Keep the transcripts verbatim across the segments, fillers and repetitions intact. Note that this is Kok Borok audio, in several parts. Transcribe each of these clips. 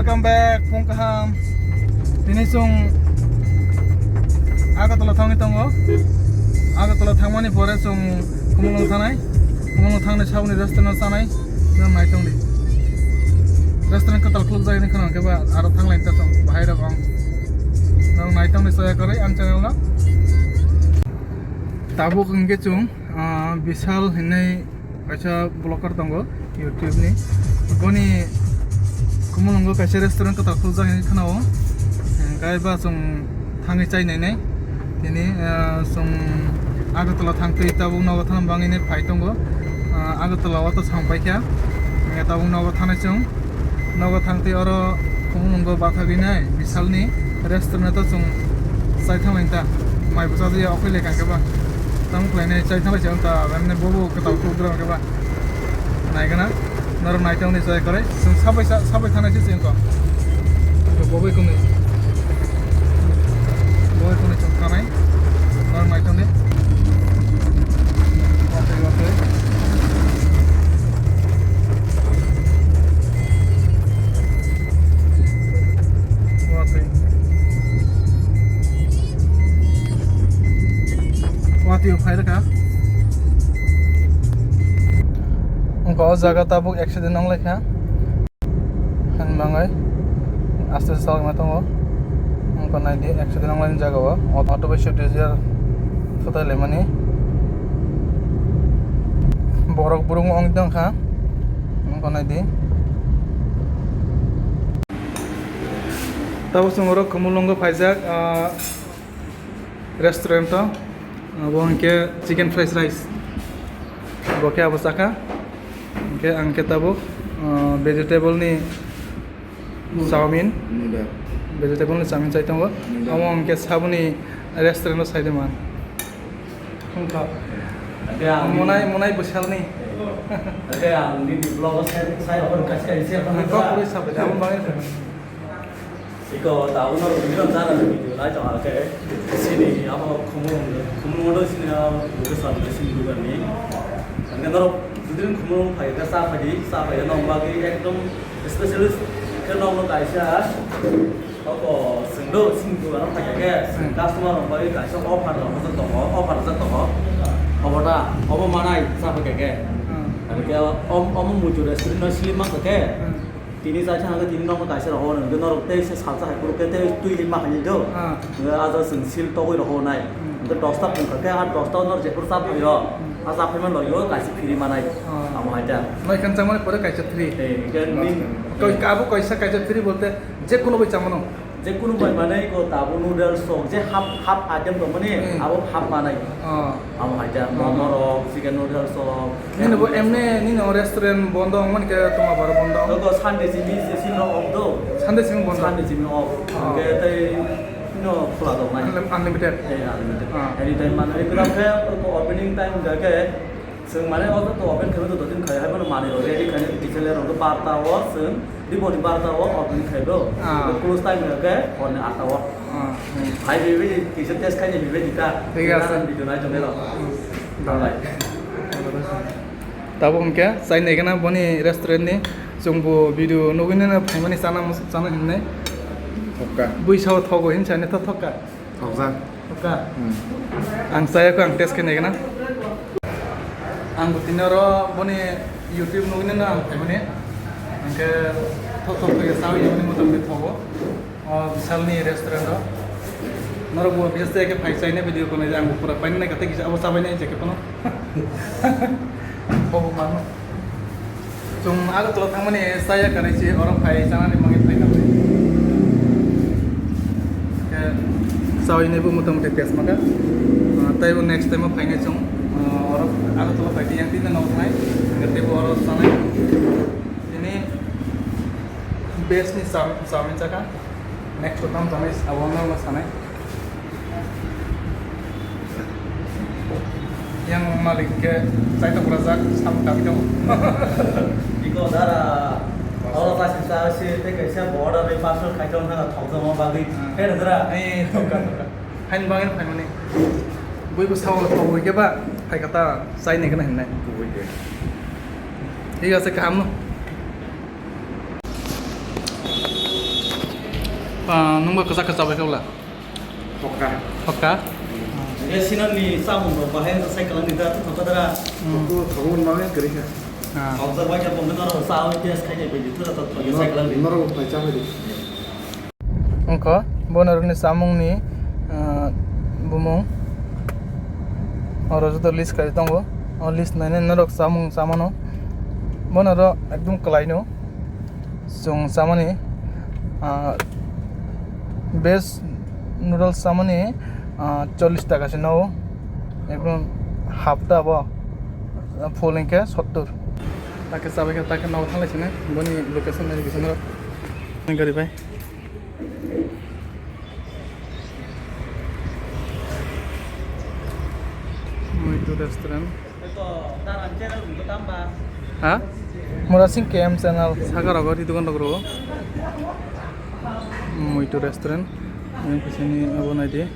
Welcome back, phung kaham. Tini chwng Agartala thangwi tongo. Agartala thangmani pore chwng Khumulwng thangnai. Khumulwng thangni saboni restaurant chanai. Nang nai tongdi. Restaurant kwtal khulukjak hwnwi khwna hwnkhe ba aro thanglai ta chwng bahai rok ang. Nang nai tongdi, chaya kwrwi ang channel no. Tabuk hwnkhe chwng, ah, Bishal hinwi kaisa vlogger tongo YouTube ni. Boni Khumulwngo kaisa restaurant kwtal khulukjak hinwi khwnao. Hwnkhe ba chwng thangwi chai nainai. Tini, ah, chwng Agartala thangtwi tabuk nogo thang bangwi phai tongo. Ah, Agartala o to chwng paikha. Hwnkhe tabuk nogo thangnai chwng. Nogo thangtwi oro Khumulwngo bathagwi nai Bishalni restaurant o chwng chai thanglai ta. Mai bwsa ya okhai le kangkhe ba. Tamo khlainai chai thanglai chwng ta, emne bobo kwtal khuluk gra khe ba. Naigana, norok nai tongni chai kwrwi. Chwng sabai sa-, sabai thangnai se chwng ko. Bobo kunui. Bobo kunui chwng thangnai. Norok nai tongni. Watwi, watwi. Watwi. Watwi o phai rwkha. Wngkha o jaga tabuk accident wng laikha. Hwn mangai aste aste chalokma tongo. Wngkha naidi accident wnglaini jaga o auto bai swift desire phutai laimani. Borok burung wng tongkha. Wngkha naidi. Tabuk chwng oro Khumulwngo phaijak, ah, restaurant o. Abo hwnkhe chicken fried rice. Bo khe abo chakha. Hwnkhe ang khe tabuk, ah, vegetable ni chowmin. Noodle. Vegetable ni chowmin chai tongo. Noodle. Omo hwnkhe saboni restaurant o sai de man. Wngkha. Ate ang monai, monai bwsalni. Ate ang nini vlog o sai, sai hor kaisa kaisa. Ang kok puri sabai, abo bagwi. Iko ta uno video jana ni video lai tong hake. Sini amo Khumulwng, Khumulwng do sini amo buka sa sini buka ni. Ang norok judin Khumulwng phai ka sa phai, sa phai no bagwi ekdom specialist ke no no kaisa. Oko sengdo sini buka no phai ke. Hmm. Customer no bagwi kaisa offer no tongo, offer tongo. Obo da, obo manai sa phai ke. Hmm. Ang ke om, om mutu restaurant no sili ma ke. Hmm. Tini chai thang tini nokno kaisa rohor hwnkhe norok tei se salsa hai phuru khe tei twi hinma hai do. Ah. Hwnkhe ah jaga chwng sil togwi rohor nai. Hmm. Hwnkhe dosta phung kha khe ah dosta norok jephuru cha phaio. Hmm. Ah cha phaima loio kaisa free manai. Ah. Amo hai ta. Noi khan changmani pore kaisa free. Eh, hwnkhe ni koi abo kaisa kaisa free bolte je kono bai chamano. Je kunu bai manai ko tabo noodles sok je half, half item tongmani. Hmm. Abo half manai. Ah. Amo hai ta, hmm, momo rok, chicken noodles rok. Nini bo emne nini o restaurant bondo wngmani khe tongma bar bondo? Nogo Sunday simi se simi rok off do. Sunday simi bondo? Sunday simi off. Oh. Hwnkhe tei no khula tongnai. Unlim-, unlimited? Eh, unlimited. Ah. Anytime mane, ekdam khe opening time hwnkhe chwng mane o to open khaima to dottin khai hai bono manwi rok ready khaina kisa le rok barta o chwng. Diboni barta o opening khai bro. Ah. Close time hwnkhe horni atta o. Ah. Hai bebe di, kisa test khai ni bebe di ta. Thik ase. Video nai tong dilo. Hmm. Bye bye. Tabo hwnkhe chai naikhe na boni restaurant ni chwngbo video nugwi nw phaimani chana mus-, chana hinwi. Thokka. Bui sao thogo hin chani tho thokka. Thokjak. Thokka. Hmm. Ang chaya kho, ang test khe naikhe na. Ang bo tini oro boni YouTube nugwi nw ang phaimani. Hwnkhe thok thok khe chawi nugwi motamoti thogo. O Bishalni restaurant o. Norok bo bias khe phai chaina video ko nai ang bo pura paina nai kata kisa abo chabai nai je khe phano. Bo bo mano. Chwng Agartala thangmani chaya kanai se oro phai chanani mangi phai nai. Khe chawi nai bo motamoti test maka. Ah, tei bo next time o phainai chwng. Ah, oro Agartala phai yang tin nok nai. Tei bo oro chanai. Ini best ni cham-, chawin chakha. Next o tamo tamo abo no sanai. Yang malik ke chai tok rajak sam kami dong. Iko dara, oro ta sisa si te kaisa border ni passport khai tong thang thok jong bagwi. Hmm. He dara. Ai, thok ka, thok ka. Hain bangin phaimani. Bui bo sao thok bui ke ba, phai kata chai ne kana hinai. Bui ke. Thik ase, kaham no. Ah, nwngbo kwchak khe chabai khe wla? Hokka. Hokka? Sinani samung rok bahai wngkha cycle ni da thokadra. Hokko thokmani bagwi kwrwi kha. Ah. Hokjak bai khe bongni norok sa o test khainai bai di thura tok bai cycle ni. Norok bai cha bai di. Wngkha bo norokni chamungni, ah, bumung. Oro joto list khai tongo. O list nainai norok chamung chamano. Bo norok ekdum kwlaino. Chwng chamani, ah, veg noodles chamani, ah, chollish taka se nao, ebong half ta bo, ah, full hinkhe sottor. Take chabai khe take nao thanglai sini, boni location nai bising rok. Gari bai. Muitu restaurant. Ha? Murasing K M channel. Saka rogo di dukan rogo. Muitu restaurant. Yang kesini abo nai di.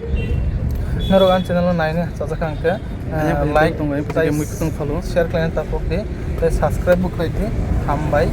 Norok an channel nai ne saja kang ke. Yang kesini like, tongo, yang kesini tei muitu tong phalo. Share kalian tapok di. Tei subscribe buk khlai di. Hambai.